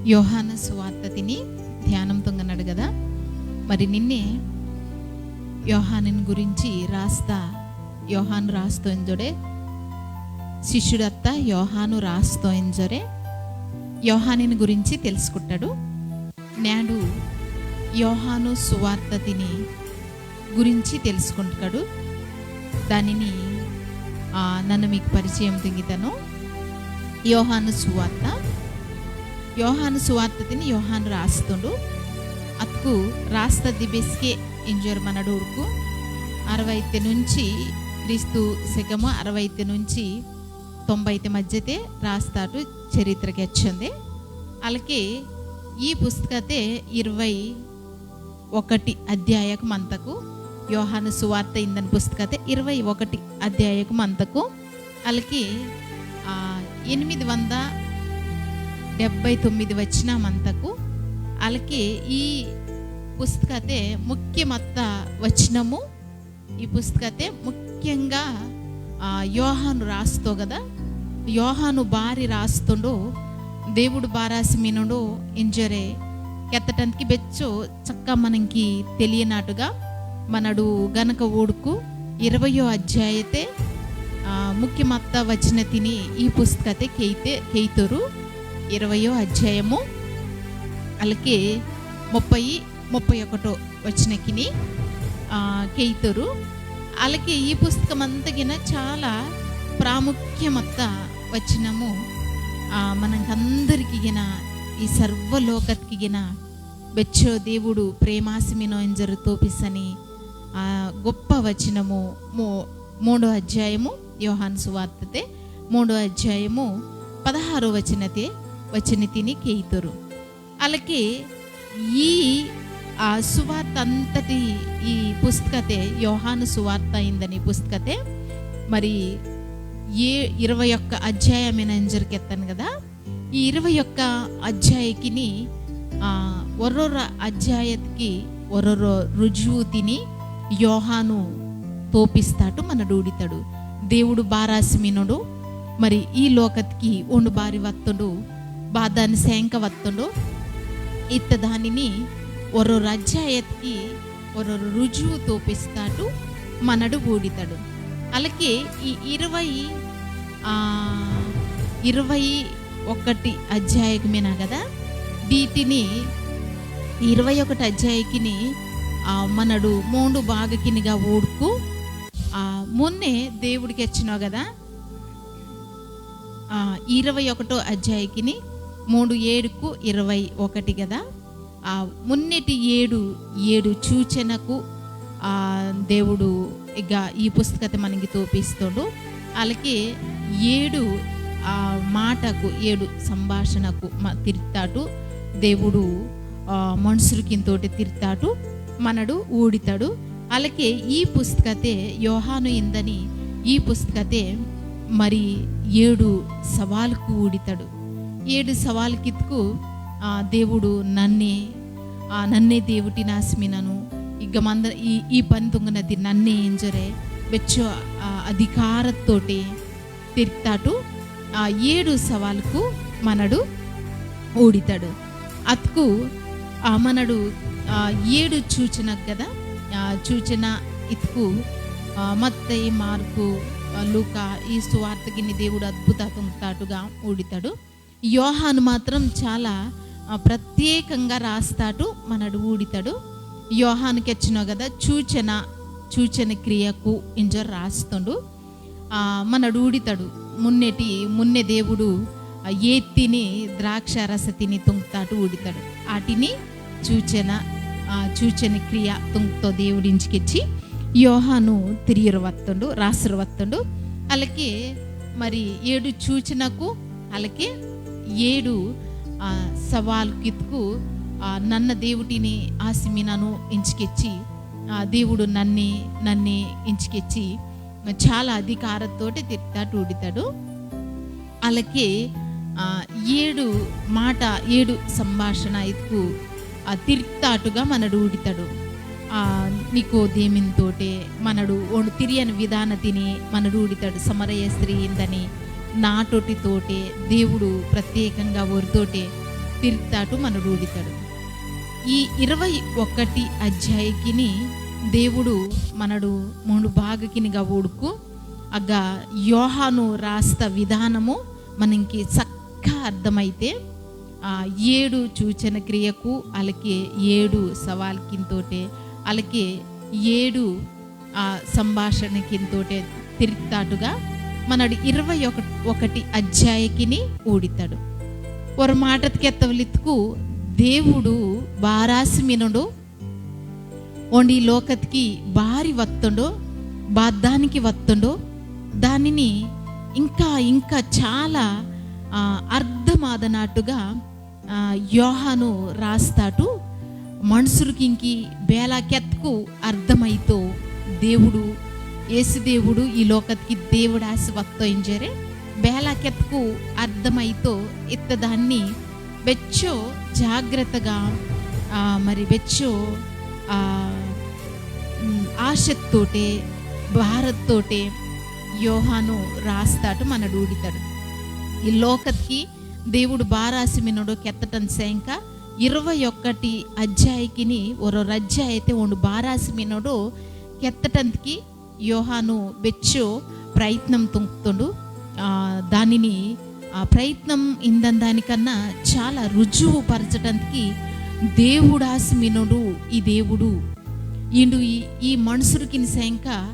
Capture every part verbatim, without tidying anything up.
యోహాను సువార్త తిని ధ్యానం తుంగనడు కదా. మరి నిన్నే యోహానుని గురించి రాస్తా, యోహాను రాస్తో ఇంజొడే, శిష్యుడత్త యోహాను రాస్తో ఇంజొరే, యోహానుని గురించి తెలుసుకుంటాడు. నేడు యోహాను సువార్త తిని గురించి తెలుసుకుంటాడు. దానిని, ఆ, నన్ను మీకు పరిచయం తుంగితను. యోహాను సువార్త, యోహాను సువార్త తిని యోహాను రాస్తుండు. అత్కు రాస్త దిబెస్కే ఇంజర్ మనడు ఊడుకు అరవై నుంచి, క్రీస్తు శకము అరవై నుంచి తొంభై మధ్యతే రాస్తాటు చరిత్రకి వచ్చింది. అలాగే ఈ పుస్తకతే ఇరవై ఒకటి అధ్యాయకు మంతకు, యోహాను సువార్త ఇందని పుస్తకతే ఇరవై ఒకటి అధ్యాయకు మంతకు, అలాగే, ఆ, ఎనిమిది వంద డెబ్బై తొమ్మిది వచనం అంతకు, అలాగే ఈ పుస్తకతే ముఖ్యమత్త వచనము, ఈ పుస్తకతే ముఖ్యంగా, ఆ, యోహాను రాస్తో కదా, యోహాను బారి రాస్తుండు, దేవుడు బారాసి మినుడు ఇంజరే కెత్తటందుకు బెచ్చు చక్క మనకి తెలియనట్టుగా మనడు గనక ఊడుకు ఇరవయో అధ్యాయతే, ఆ, ముఖ్యమత్త వచన తిని ఈ పుస్తకతే కేయితే, కేయితోరు. ఇరవయో అధ్యాయము, అలాగే ముప్పై, ముప్పై ఒకటో వచనకిని, ఆ, కేయితోరు. అలాగే ఈ పుస్తకం అంతగిన చాలా ప్రాముఖ్యమత్త వచనము, ఆ, మనకందరికిగిన, ఈ సర్వలోకత్కిగిన బెచ్చో దేవుడు ప్రేమాసిమినో ఇంజరు తోపిసని, ఆ, గొప్ప వచనము మూ-, మూడో అధ్యాయము, యోహాను సువార్తతే మూడో అధ్యాయము పదహారో వచనతే వచనతిని కేయితోరు. అలాగే ఈ, ఆ, సువార్త అంతటి ఈ పుస్తకతే, యోహాను సువార్త ఇందని పుస్తకతే, మరి ఏ ఇరవై ఒక్క అధ్యాయమైన ఇంజరు కెత్తాను కదా, ఈ ఇరవై ఒక్క అధ్యాయకిని, ఆ, ఒర్రొర అధ్యాయత్కి ఒర్రొర రుజువు తిని యోహాను తోపిస్తాటు మనడు ఊడితాడు. దేవుడు బారాసి మినుడు, మరి ఈ లోకత్కి ఓండు బారి వత్తుండు, బాదాని సేంక వత్తుండు. ఇత్త దానిని ఒర్రొర అధ్యాయత్కి ఒర్రొర రుజువు తోపిస్తాటు మనడు ఊడితాడు. అలాగే ఈ ఇరవై, ఆ, ఇరవై ఒకటి అధ్యాయకు మినా కదా, దీటిని ఇరవై ఒకటి అధ్యాయకిని, ఆ, మనడు మూడు భాగకినిగా ఊడుకు, ఆ, మున్నే దేవుడికి వచ్చినావు కదా, ఆ, ఇరవై ఒకటో అధ్యాయకిని మూడు ఏడుకు ఇరవై ఒకటి కదా, ఆ, మున్నెటి ఏడు, ఏడు సూచనకు, ఆ, దేవుడు ఇక ఈ పుస్తకతే మనకి తోపిస్తుండు. అలాగే ఏడు, ఆ, మాటకు, ఏడు సంభాషణకు మ-, తిరుతాటు దేవుడు, ఆ, మనుషులకింతోటి తిరుతాటు మనడు ఊడితాడు. అలాగే ఈ పుస్తకతే యోహాను ఇందని ఈ పుస్తకతే మరి ఏడు సవాల్కు ఊడితాడు. ఏడు సవాల్కిత్కు, ఆ, దేవుడు నన్నే, ఆ, నన్నే దేవుటినాసి మినను, ఇగ్గ మంద ఈ, ఈ పని తుంగనది నన్నే ఇంజరే, బెచ్చో, ఆ, అధికారత్తోటి తిరుతాటు, ఆ, ఏడు సవాల్కు మనడు ఊడితాడు. అత్కు, ఆ, మనడు, ఆ, ఏడు సూచనకు కదా, ఆ, సూచన ఇత్కు, ఆ, మత్తయి, మార్కు, ఆ, లూకా ఈ సువార్తకిని దేవుడు అద్భుత తుంగతాటుగా ఊడితాడు. యోహాను మాత్రం చాలా, ఆ, ప్రత్యేకంగా రాస్తాటు మనడు ఊడితాడు. యోహాను కెచ్చినో కదా, సూచన, సూచన క్రియకు ఇంజో రాస్తుండు. ఆ, మనడు ఊడితాడు. మున్నెటి, మున్నె దేవుడు, ఆ, ఏత్తిని ద్రాక్ష రసతిని తుంగ్తాటు ఊడితాడు. ఆటిని సూచన, ఆ, సూచన క్రియ తుంగ్తో దేవుడించికెచ్చి యోహాను తిరియిరు వత్తుండు, రాసురు వత్తుండు. అలాగే మరి ఏడు సూచనకు, అలాగే ఏడు, ఆ, సవాల్ కిత్కు, ఆ, నన్న దేవుటిని ఆసిమినను ఇంచికెచ్చి, ఆ, దేవుడు నన్నే, నన్నే ఇంచికెచ్చి, చాలా అధికారతోటి తిరుతాటు ఊడితాడు. అలాగే, ఆ, ఏడు మాట, ఏడు సంభాషణ ఇత్కు, ఆ, తిరుతాటుగా మనడు ఊడితాడు. ఆ, నికోదేమిన్ తోటే మనడు ఓండు తిరియని విధాన తిని మనడు ఊడితాడు. సమరయ స్త్రీ ఇందని నాటోటి తోటే దేవుడు ప్రత్యేకంగా ఒరితోటే తిర్తాటు మనడు ఊడితడు. ఈ ఇరవై ఒకటి అధ్యాయకిని దేవుడు మనడు మూడు భాగకినిగా ఊడుకు అగ్గ యోహాను రాస్త విధానము మనంకి చక్క అర్థమైతే, ఆ, ఏడు సూచన క్రియకు, అలాగే ఏడు సవాల్కింతోటే, అలాగే ఏడు, ఆ, సంభాషణకింతోటే తిరిగితాటుగా మనడు ఇరవై ఒకటి అధ్యాయకిని ఊడితాడు. ఒరొ మాటతికి ఎత్తవలిత్కు దేవుడు బారాసి మినుడు ఓండు ఈ లోకతికి బారి వత్తుండు, బాద్దానికి వత్తుండు. దానిని ఇంకా, ఇంకా చాలా, ఆ, అర్థమాదనాటుగా, ఆ, యోహాను రాస్తాటు. మనుషులకింకి బేలా కెత్కు అర్థమైతో దేవుడు, యేసు దేవుడు ఈ లోకతికి దేవుడాసి వత్తో ఇంజరే బేలా కెత్కు అర్థమైతో ఇత్తదాన్ని బెచ్చో జాగ్రత్తగా, ఆ, మరి బెచ్చో, ఆ, మ్, ఆశతోటే, భారత్తోటే యోహాను రాస్తాటు మనడు ఊడితాడు. ఈ లోకత్కి దేవుడు బారాసి మినోడో కెత్తటం సేంక ఇరవై ఒకటి అధ్యాయకిని ఒరో రజ్జ అయితే ఓండు బారాసి మినోడో కెత్తటంత్కి యోహాను బెచ్చో ప్రయత్నం తుంగ్తోండు. ఆ, దానిని, ఆ ప్రయత్నం ఇందందానికన్నా చాలా రుజువు పరచటంత్కి దేవుడాసి మినోడు ఈ దేవుడు. ఈండు ఈ, ఈ మనుషులకిని సేంక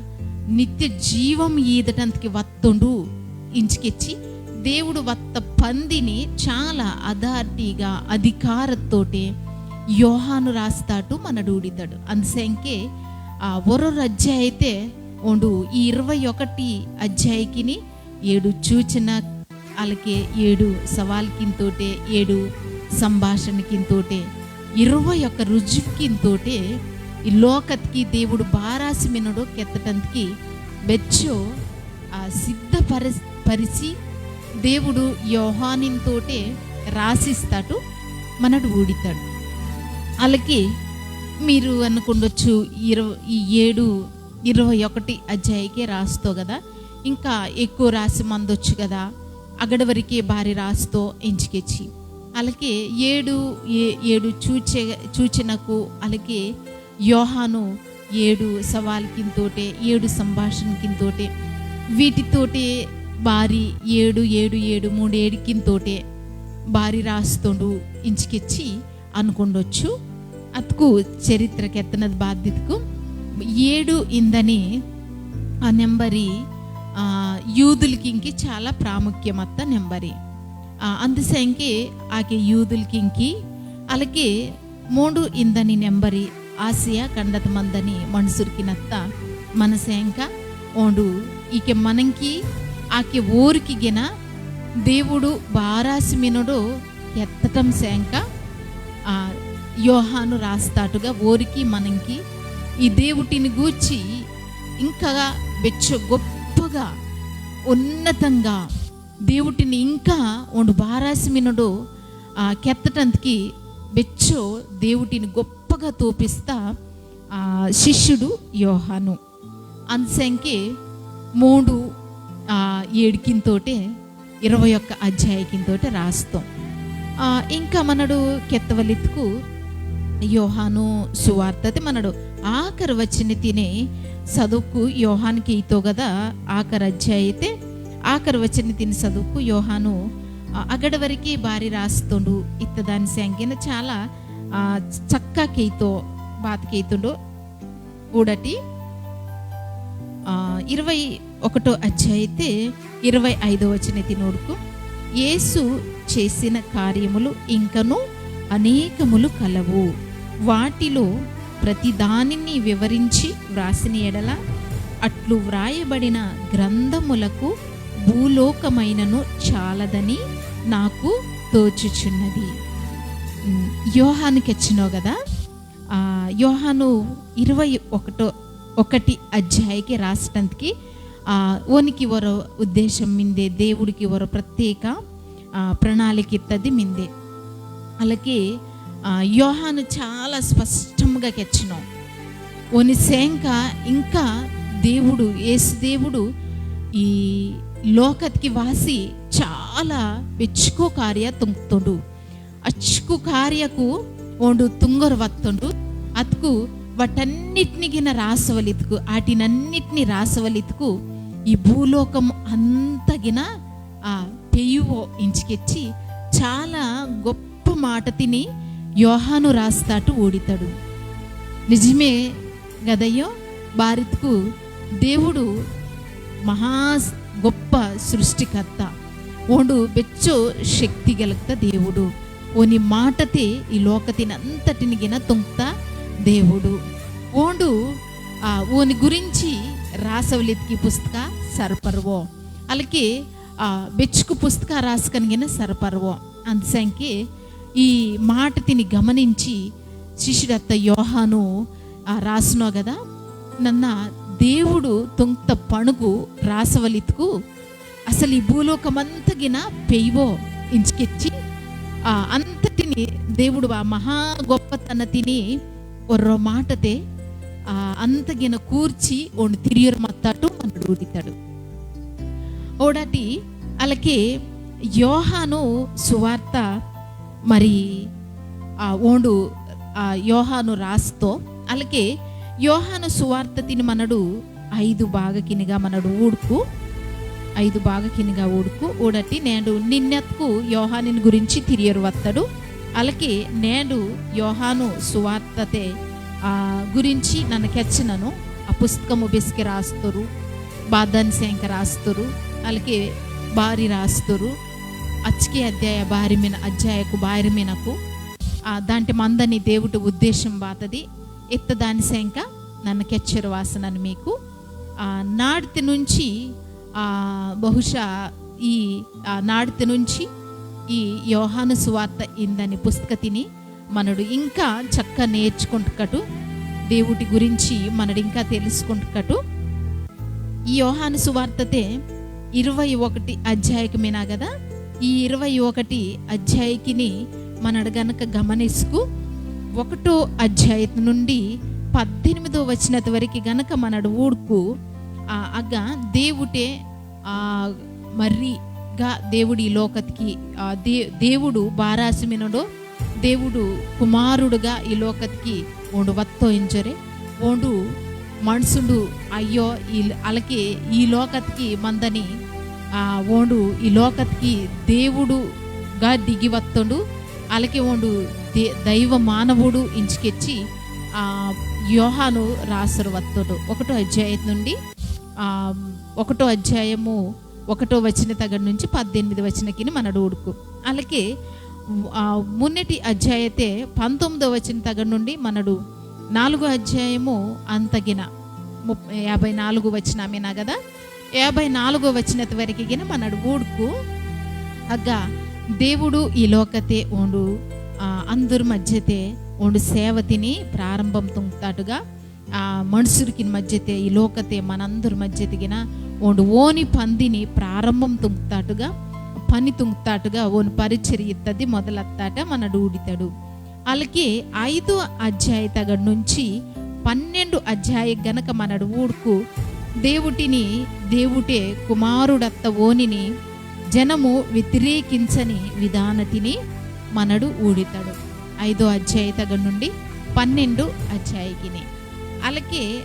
నిత్య జీవం ఈదటంత్కి వత్తోండు ఇంచికెచ్చి దేవుడు వత్త పందిని చాలా అథారిటీగా అధికారత్తోటే యోహాను రాస్తాటు మనడు ఊడితాడు. అందుసేంకే ఆ ఒరో రజ్జ అయితే ఓండు ఈ ఇరవై ఒకటి అధ్యాయకిని ఏడు సూచన, అలాగే ఏడు సవాల్కింతోటే, ఏడు సంభాషణకింతోటే, ఇరవై ఒక్క రుజువుకింతోటే, ఈ లోకత్కి దేవుడు బారాసి మినోడో కెత్తటంత్కి బెచ్చో, ఆ, సిద్ధపర-, పరిచి దేవుడు యోహానింతోటే రాసిస్తాటు మనడు ఊడితాడు. అలాగే మీరు అనుకుండొచ్చు, ఇరవై, ఈ ఏడు ఇరవై ఒకటి అధ్యాయకే రాస్తో కదా, ఇంకా ఎక్కువ రాసి మందొచ్చు కదా, అగడవరకే బారి రాస్తో ఇంచికెచ్చి. అలాగే ఏడు, ఏ-, ఏడు చూచే-, సూచనకు, అలాగే యోహాను ఏడు సవాల్కింతోటే, ఏడు సంభాషణకింతోటే, వీటితోటే బారి ఏడు, ఏడు, ఏడు, మూడు ఏడుకింతోటే బారి రాస్తోండు ఇంచికెచ్చి అనుకుండొచ్చు. అతుకు చరిత్ర కెత్తనది బాధ్యతకు ఏడు ఇందని ఆ నెంబరి, ఆ, యూదులకింకి చాలా ప్రాముఖ్యమత్త నెంబరి. ఆ, అందుసేంకే ఆకే యూదులకింకి, అలాగే మూడు ఇందని నెంబరి ఆసియా కండత మందని మనుసురికినత్త మనసేంక ఓండు ఈకే మనంకి ఆకే ఓరికి గిన దేవుడు బారాసి మినోడో కెత్తటం సేంక, ఆ, యోహాను రాస్తాటుగా ఓరికి మనంకి ఈ దేవుటిని గూర్చి ఇంకా బెచ్చో గొప్పగా, ఉన్నతంగా దేవుటిని ఇంకా ఓండు బారాసి మినోడో, ఆ, కెత్తటంత్కి బెచ్చో దేవుటిని గొప్పగా తోపిస్తా, ఆ, శిష్యుడు యోహాను. అందుసేంకే మూడు, ఆ, ఏడుకింతోటే ఇరవై ఒక్క అధ్యాయకింతోటే రాస్తో. ఆ, ఇంకా మనడు కెత్తవలిత్కు యోహాను సువార్తతే మనడు ఆఖరి వచనతినే సదుకు యోహాన్కి ఇతో కదా ఆఖరి అధ్యాయతే ఆఖరి వచనతిని సదుకు యోహాను, ఆ, అగడవరకే బారి రాస్తోండు ఇత్తదాని సేంకిన చాలా, ఆ, చక్క కేతో బాత కేతుండు. ఊడటి, ఆ, ఇరవై ఒకటో అధ్యాయతే ఇరవై ఐదో వచనతి నోడుకు, యేసు చేసిన కార్యములు ఇంకను అనేకములు కలవు. వాటిలో ప్రతి దానిని వివరించి వ్రాసిన ఎడల, అట్లు వ్రాయబడిన గ్రంథములకు భూలోకమైనను చాలదని నాకు తోచుచున్నది. ఉమ్, యోహాను కెచ్చినో కదా, ఆ, యోహాను ఇరవై ఒకటో, ఒకటి అధ్యాయకి రాసటందుకి, ఆ, ఓనికి వరో ఉద్దేశం మిందే, దేవుడికి వరో ప్రత్యేక, ఆ, ప్రణాళిక ఇత్తది మిందే. అలాగే, ఆ, యోహాను చాలా స్పష్టంగా కెచ్చినో. ఓని సేంక ఇంకా దేవుడు, యేసు దేవుడు ఈ లోకత్కి వాసి చాలా బెచ్చుకో కార్య తుంగ్తోండు. అచ్కు కార్యకు ఓండు తుంగరు వత్తుండు. అత్కు వాటన్నిటినిగిన రాసవలిత్కు, ఆటినన్నిటిని రాసవలిత్కు ఈ భూలోకం అంతగిన ఆ పెయువో ఇంచికెచ్చి చాలా గొప్ప మాట తిని యోహాను రాస్తాటు ఊడితడు. నిజమే గదయ్యో, బారిత్కు దేవుడు మహా గొప్ప సృష్టికర్త. ఓండు బెచ్చో శక్తి గలక్త దేవుడు. ఓని మాటతే ఈ లోకతినంతటినిగిన తుంక్త దేవుడు. ఓండు, ఆ, ఓని గురించి రాసవలిత్కి పుస్తక సర్పర్వో. అలాగే, ఆ, బెచ్చుకు పుస్తక రాసుకనిగిన సర్పర్వో. అందుసంకే ఈ మాట తిని గమనించి శిష్యుడత్త యోహాను, ఆ, రాసినో గదా, నన్న దేవుడు తుంక్త పణుగు రాసవలిత్కు అసలు ఈ భూలోకమంతగిన పెయివో ఇంచికెచ్చి, ఆ, అంతటిని దేవుడు ఆ మహా గొప్పతన తిని ఒర్రో మాటతే, ఆ, అంతగిన కూర్చి ఓండు తిరియురు మత్తాటు మనడు ఊడితడు. ఓడటి అలాగే యోహాను సువార్త మరి, ఆ, ఓండు, ఆ, యోహాను రాస్తో, అలాగే యోహాను సువార్త తిని మనడు ఐదు భాగకినిగా మనడు ఊడుకు, ఐదు భాగకినిగా ఊడుకు, ఊడటి నేడు నిన్నెత్తుకు యోహానిని గురించి తిరియరు వత్తడు. అలాగే నేడు యోహాను సువార్తతే, ఆ, గురించి నన్ను కెచ్చినను. ఆ పుస్తకము బెసికి రాస్తురు, బాదాని సేంక రాస్తురు, అలాగే బారి రాస్తురు. అచ్కే అధ్యాయ బారిమిన, అధ్యాయకు బారిమినకు, ఆ, దాంటి మందని దేవుటి ఉద్దేశం బాతది. ఎత్తదాని సేంక నన్ను కెచ్చరు వాసనను మీకు, ఆ, నాడితి నుంచి, ఆ, బహుశా ఈ, ఆ, నాడితి నుంచి ఈ యోహాను సువార్త ఇందని పుస్తకతిని మనడు ఇంకా చక్క నేర్చుకుంటుకటు, దేవుటి గురించి మనడు ఇంకా తెలుసుకుంటుకటు. ఈ యోహాను సువార్తతే ఇరవై ఒకటి అధ్యాయకు మినా కదా. ఈ ఇరవై ఒకటి అధ్యాయకిని మనడు గనక గమనించుకు, ఒకటో అధ్యాయం నుండి పద్దెనిమిదో వచనత వరకు గనక మనడు ఊడుకు, ఆ, అగ్గ దేవుటే, ఆ, మర్రిగా దేవుడు ఈ లోకతికి, ఆ, దే-, దేవుడు బారాసిమినడో, దేవుడు కుమారుడుగా ఈ లోకతికి ఓండు వత్తో ఇంజరే, ఓండు మనుషుడు అయ్యో, ఈ, అలాగే ఈ లోకతికి మందని, ఆ, ఓండు ఈ లోకతికి దేవుడుగా దిగి వత్తోండు, అలాగే ఓండు దే-, దైవ మానవుడు ఇంచికెచ్చి, ఆ, యోహాను రాసరు వత్తోండు. ఒకటో అధ్యాయం నుండి, ఆ, ఒకటో అధ్యాయము ఒకటో వచన తగడ నుంచి పద్దెనిమిది వచనకిని మనడు ఊడుకు. అలాగే, ఆ, మున్నటి అధ్యాయతే పంతొమ్మిదో వచన తగడ నుండి మనడు నాలుగో అధ్యాయము అంతగిన ముప్-, యాభై నాలుగు వచన మీనా కదా, యాభై నాలుగో వచనత వరకు గిన మనడు ఊడుకు. అగ్గా దేవుడు ఈ లోకతే ఓండు, ఆ, అందరి మధ్యతే ఓండు సేవతిని ప్రారంభం తుంగుతాటుగా, ఆ, మనుషులకి మధ్యతే, ఈ లోకతే మనందరి మధ్యతిగిన ఓండు ఓని పందిని ప్రారంభం తుంగుతాటుగా, పని తుంగుతాటుగా, ఓని పరిచర్య ఇత్తది మొదలత్తాట మనడు ఊడితడు. అలాగే ఐదో అధ్యాయ తగడ నుంచి పన్నెండు అధ్యాయ గనక మనడు ఊడుకు, దేవుటిని, దేవుటే కుమారుడత్త ఓనిని జనము వ్యతిరేకించని విధానతిని మనడు ఊడితడు. ఐదో అధ్యాయ తగడ నుండి పన్నెండు అధ్యాయకిని. అలాగే,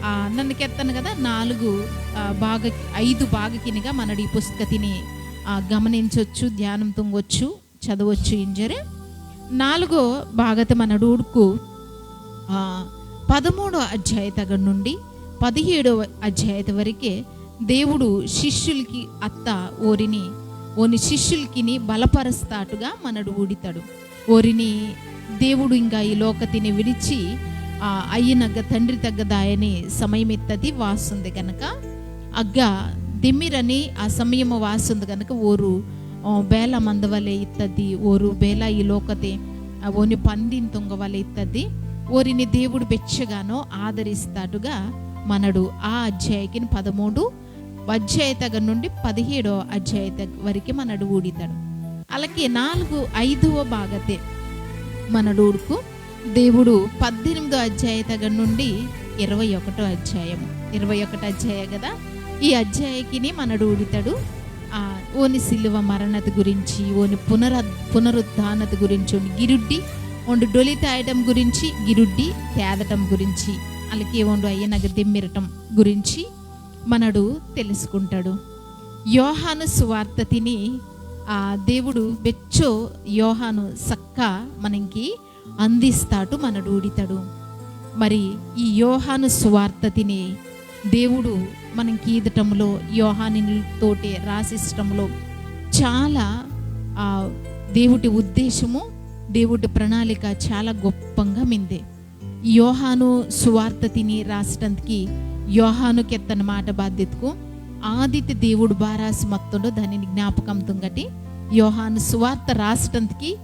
ఆ, నన్ను కెత్తను కదా, నాలుగు, ఆ, భాగ-, ఐదు భాగకినిగా మనడు ఈ పుస్తకతిని, ఆ, గమనించొచ్చు, ధ్యానం తుంగొచ్చు, చదవచ్చు ఇంజరే. నాలుగో భాగత మనడు ఊడుకు, ఆ, పదమూడో అధ్యాయ తగడ నుండి పదిహేడవ అధ్యాయత వరకే దేవుడు శిష్యులకి అత్త ఓరిని, ఓని శిష్యులకిని బలపరుస్తాటుగా మనడు ఊడితడు. ఓరిని దేవుడు ఇంకా ఈ లోకతిని విడిచి, ఆ, అయ్యనగ్గ తండ్రి తగ్గ దాయని సమయమిత్తది వాసుంది గనక, అగ్గ దిమ్మిరని ఆ సమయము వాసుంది గనక ఓరు, ఆ, బేల మందవలే ఇత్తది, ఓరు బేల ఈ లోకతే, ఆ, ఓని పందిని తుంగవలే ఇత్తది, ఓరిని దేవుడు బెచ్చగానో ఆదరిస్తాటుగా మనడు ఆ అధ్యాయకిని పదమూడు అధ్యాయ తగడ నుండి పదిహేడో అధ్యాయ తగ-, వరకు మనడు ఊడితడు. అలాగే నాలుగు, ఐదవ భాగతే మనడు ఊడుకు దేవుడు పద్దెనిమిదో అధ్యాయ తగడ నుండి ఇరవై ఒకటో అధ్యాయము, ఇరవై ఒకటో అధ్యాయ కదా, ఈ అధ్యాయకిని మనడు ఊడితడు. ఆ, ఓని సిలువ మరణత గురించి, ఓని పునర-, పునరుత్థానత గురించి, ఓని గిరుడ్డి, ఓండు డొలి తాయటం గురించి, గిరుడ్డి తేదటం గురించి, అలాగే ఓండు అయ్యనగ దిమ్మిరటం గురించి మనడు తెలుసుకుంటాడు. యోహాను సువార్త తిని, ఆ, దేవుడు బెచ్చో యోహాను సక్క మనకి అందిస్తాడు, మనడు ఊడితాడు. మరి ఈ యోహాను సువార్త తిని దేవుడు మనం కీదటంలో, యోహాను తోటే రాసిస్టంలో చాలా, ఆ, దేవుడి ఉద్దేశము, దేవుడి ప్రణాళిక చాలా గొప్పంగా మిందే. యోహాను సువార్త తిని రాసటంతకి యోహాను కెత్తన మాట బాధ్యతకు ఆదిత్య దేవుడు బారాసి మత్తుండో దానిని జ్ఞాపకం తుంగటి. యోహాను సువార్త రాసటంతకి,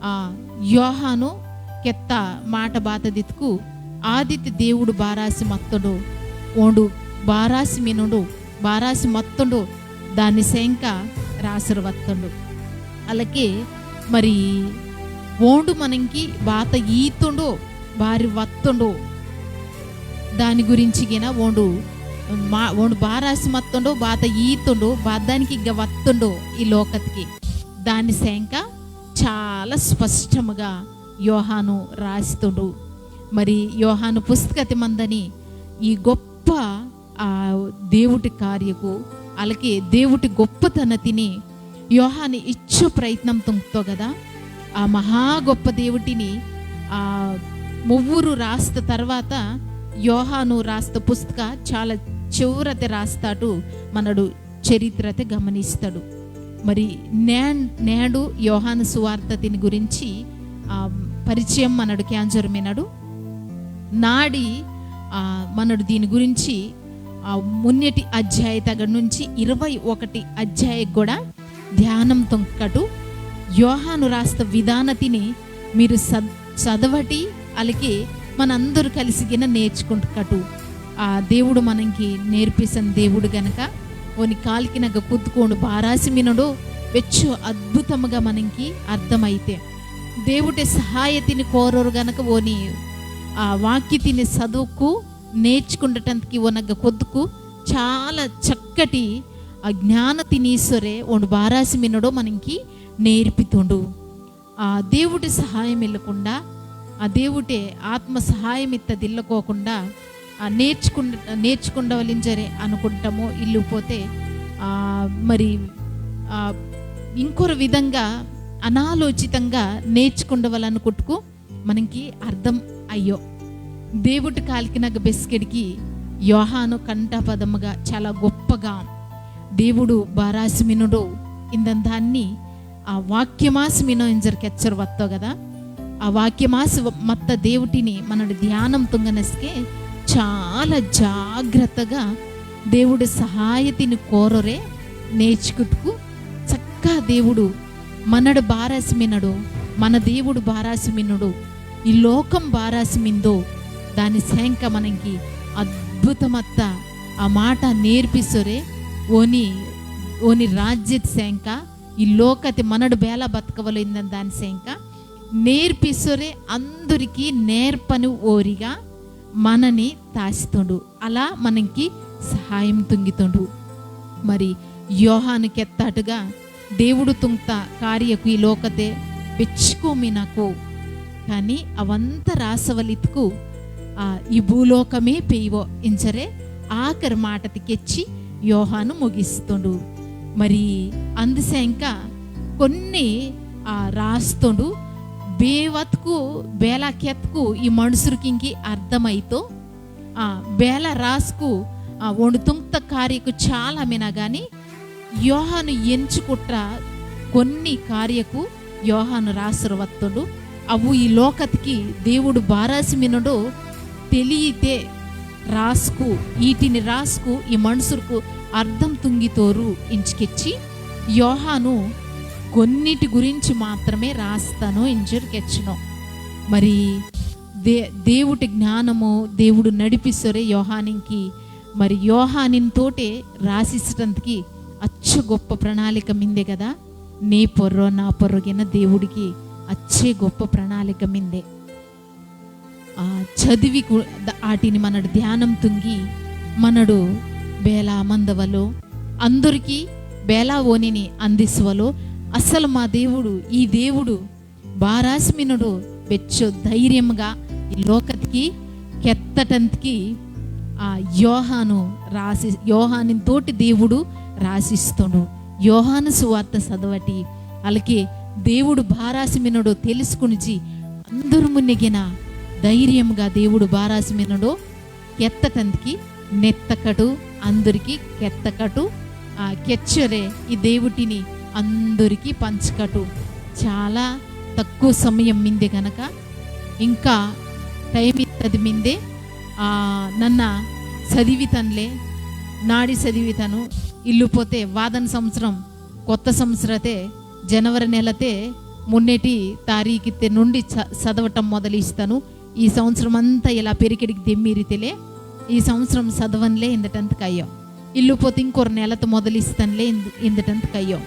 ఆ, యోహాను కెత్త మాట బాతదిత్కు ఆదిత్య దేవుడు బారాసి మత్తుండో, ఓండు బారాసి మినుండు, బారాసి మత్తుండో, దాని సేంక రాసురు వత్తుండు. అలాగే మరి ఓండు మనంకి బాత ఈతుండో, బారి వత్తుండో, దాని గురించి గిన ఓండు మా-, ఓండు బారాసి మత్తుండో, బాత ఈతుండో, బాదానికి ఇగ్గ వత్తుండో ఈ లోకత్కి. దాని సేంక చాలా స్పష్టముగా యోహాను రాస్తుండు. మరి యోహాను పుస్తకతి మందని ఈ గొప్ప, ఆ, దేవుటి కార్యకు, అలాగే దేవుటి గొప్పతనతిని యోహాను ఇచ్చు ప్రయత్నం తుంగ్తో కదా. ఆ మహా గొప్ప దేవుటిని, ఆ, మువ్వురు రాస్త తర్వాత యోహాను రాస్త పుస్తక చాలా చివరతే రాస్తాడు మనడు చరిత్రతే గమనిస్తాడు. మరి నే-, నేడు యోహాను సువార్త తిని గురించి, ఆ, పరిచయం మనడు క్యాంజర్ మినడు. నాడి, ఆ, మనడు దీని గురించి, ఆ, మున్నెటి అధ్యాయ తగ నుంచి ఇరవై ఒకటి అధ్యాయ కూడా ధ్యానం తొంకటు. యోహాను రాస్త విధానతిని మీరు సద్-, చదవటి, అలాగే మనందరూ కలిసిగిన నేర్చుకుంటుకటు. ఆ దేవుడు మనకి నేర్పిసిన దేవుడు గనక, ఓని కాల్కినగ కుద్దుకోండు బారాసి మినడు వెచ్చు అద్భుతముగా మనకి అర్థమైతే. దేవుడి సహాయతిని కోరరు గనక ఓని ఆ వాక్యతిని చదువుకు నేర్చుకుండటానికి ఓనగ్గ కొద్దుకు చాలా చక్కటి ఆ జ్ఞాన తినీశ్వరే ఓండు బారాసి మినడో మనకి నేర్పితుండు. ఆ దేవుడి సహాయం ఇల్లకుండా, ఆ దేవుడే ఆత్మ సహాయం ఇత్తదిల్లకోకుండా, ఆ నేర్చుకుండ-, నేర్చుకుండవలింజరే అనుకుంటామో ఇల్లుపోతే, ఆ, మరి, ఆ, ఇంకొర విధంగా అనాలోచితంగా నేర్చుకుండవలనుకుట్టుకు మనకి అర్థం అయ్యో. దేవుడి కాలికినగ బెస్కెడికి యోహాను కంఠపదముగా చాలా గొప్పగా దేవుడు బారాసి మినుడు ఇందందాన్ని ఆ వాక్యమాసి మినో ఇంజర్ కెచ్చర్ వత్తో కదా. ఆ వాక్యమాసి మత్త దేవుటిని మనడు ధ్యానం తుంగనస్కే చాలా జాగ్రత్తగా దేవుడి సహాయతిని కోరరే నేర్చుకుట్టుకు చక్క దేవుడు మనడు బారాసి మినడు, మన దేవుడు బారాసి మినుడు, ఈ లోకం బారాసి మిందో దాని సేంక మనకి అద్భుతమత్త ఆ మాట నేర్పిసొరే. ఓని, ఓని రాజ్యత సేంక ఈ లోకతి మనడు బేల బతకవలైందని దాని సేంక నేర్పిసొరే. అందరికీ నేర్పని ఓరిగా మనని తాసితోండు, అలా మనకి సహాయం తుంగితోండు. మరి యోహాను కెత్తాటుగా దేవుడు తుంగ్త కార్యకు ఈ లోకతే పెచ్చుకోమినకు, కానీ అవంత రాసవలిత్కు ఆ ఈ భూలోకమే పెయివో ఇంచరే ఆఖరి మాటతి కెచ్చి యోహాను ముగిస్తుండు. మరి అందుసేంక కొన్ని ఆ రాస్తుండు. బేవత్కు బేలా కెత్కు ఈ మనుషులకి ఇంకి అర్థమైతో ఆ బేల రాసుకు ఆ ఓండు తుంగ్త కార్యకు చాలా మినగాని యోహాను ఎంచుకుట్ర కొన్ని కార్యకు యోహాను రాసురు వత్తుండు. అవు ఈ లోకతికి దేవుడు బారాసి మినుడు తెలియితే రాసుకు, ఈటిని రాసుకు ఈ మనుషులకు అర్థం తుంగితోరు ఇంచుకెచ్చి యోహాను కొన్నిటి గురించి మాత్రమే రాస్తాను ఇంజురు కెచ్చును. మరి దే-, దేవుటి జ్ఞానము దేవుడు నడిపిసొరే యోహానింకి. మరి యోహానిన్ తోటే రాసిస్టంతకి అచ్చు గొప్ప ప్రణాళిక మిందే కదా. నీ పొర్రో నా పొర్రొగిన దేవుడికి అచ్చే గొప్ప ప్రణాళిక మిందే. ఆ, చదివి కు-, ద-, ఆటిని మనడు ధ్యానం తుంగి మనడు బేలా మందవలో అందరికీ బేలా ఓనిని అందిస్వలో. అస్సలు మా దేవుడు, ఈ దేవుడు బారాసి మినడు బెచ్చో ధైర్యంగా ఈ లోకతికి కెత్తటంతికి ఆ యోహాను రాసి, యోహాను తోటి దేవుడు రాసిస్తుండు. యోహాను సువార్త చదవటి. అలాగే దేవుడు బారాసి మినడు తెలుసుకునిచి అందరు మున్నెగిన ధైర్యంగా దేవుడు బారాసి మినడు కెత్తటంతికి నెత్తకటు, అందరికి కెత్తకటు, ఆ, కెచ్చొరే ఈ దేవుటిని అందరికి పంచకటు. చాలా తక్కువ సమయం మిందే గనక, ఇంకా టైమ్ ఇత్తది మిందే, ఆ, నన్న చదివితన్లే, నాడి చదివితను. ఇల్లు పోతే వాదన సంవత్సరం, కొత్త సంవత్సరతే జనవరి నెలతే మున్నేటి తారీఖు నుండి చ-, చదవటం మొదలిస్తాను. ఈ సంవత్సరం అంతా ఇలా పెరికిడికి దెమ్మిరితేలే, ఈ సంవత్సరం చదవనులే ఇందటంత కయ్యో. ఇల్లు పోతే ఇంకొర నెలత మొదలిస్తానులే ఇంద-, ఇందటంత కయ్యో.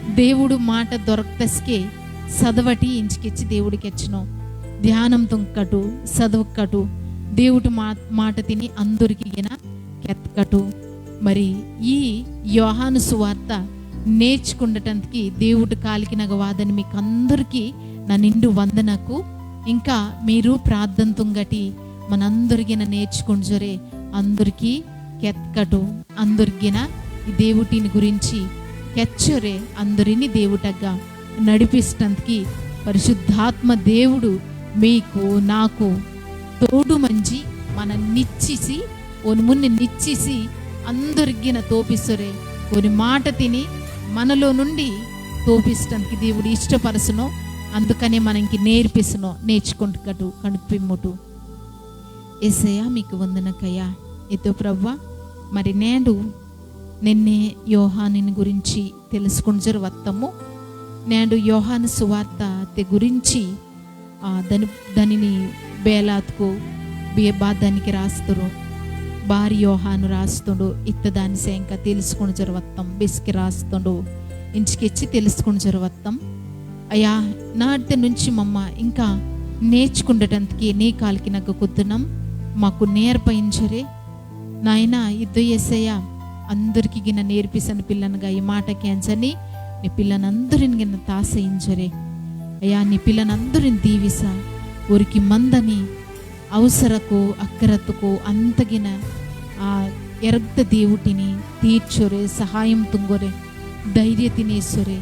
దేవుడు మాట దొరకతస్కే చదవటి ఇంచుకెచ్చి దేవుడికి ఎచ్చును. ధ్యానం తుంకటు, చదువుకటు, దేవుడు మా-, మాట తిని అందరికీ ఈయన కెత్తకటు. మరి ఈ యోహాను సువార్త నేర్చుకుండటందుకి దేవుడు కాలికినగ వాదని మీకు అందరికీ నా నిండు వందనకు. ఇంకా మీరు ప్రార్థన తుంగటి మనందరిగిన నేర్చుకుంజరే అందరికీ కెత్కటు, అందరిగిన ఈ దేవుటిని గురించి కెచ్చరే అందరిని దేవుటగ్గా నడిపిస్టందుకి పరిశుద్ధాత్మ దేవుడు మీకు నాకు తోడు మంజి మన నిచ్చిసి, ఓని మున్ని నిచ్చిసి అందరిగిన తోపిసొరే, ఓని మాట తిని మనలో నుండి తోపిస్టందుకి దేవుడు ఇష్టపరచును. అందుకనే మనకి నేర్పిస్తును, నేర్చుకుంటుకటు కనుపిమ్ముటు. ఏసయ్యా, మీకు వందనకయ్యా. ఇదో ప్రభువా, మరి నేడు నిన్నే యోహానుని గురించి తెలుసుకుంజరు వత్తము. నేడు యోహాను సువార్త తె గురించి, ఆ, దాని, దానిని బేలాత్కు బే-, బాధానికి రాస్తురు. బారి యోహాను రాస్తుండు, ఇత్తదాని సేంక తెలుసుకుంజరు వత్తం, బిస్కి రాస్తుండు, ఇంచుకెచ్చి తెలుసుకుంజరు వత్తం. అయ్యా, నాటి నుంచి మమ్మ ఇంకా నేర్చుకుండటందుకే నీ కాలికి నగ్గ కుద్దునం, మాకు నేర్పయించరే. నాయనా, ఇద్దో యేసయ్యా, అందరికీ గిన నేర్పిసని పిల్లనగా ఈ మాట కేంచని నీ పిల్లనందరిని గిన తాసయించరే. అయ్యా, నీ పిల్లనందరిని దీవిసా, ఊరికి మందని అవసరకు, అక్కరతుకు అంతగిన ఆ ఎరగ్త దేవుటిని తీర్చొరే, సహాయం తుంగొరే, ధైర్య తినేసొరే,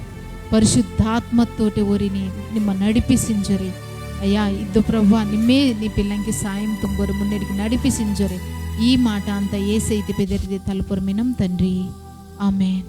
పరిశుద్ధాత్మతోటి ఓరిని నిమ్మ నడిపిసించొరే. అయ్యా, ఇద్దు ప్రభువా, నిమ్మే నీ పిల్లంకి సాయం తుంగొరే, మున్నెడికి నడిపిసించొరే. ఈ మాట అంతా ఏసైతి పెదరిది తలపొరమినం తండ్రి. ఆమేన్.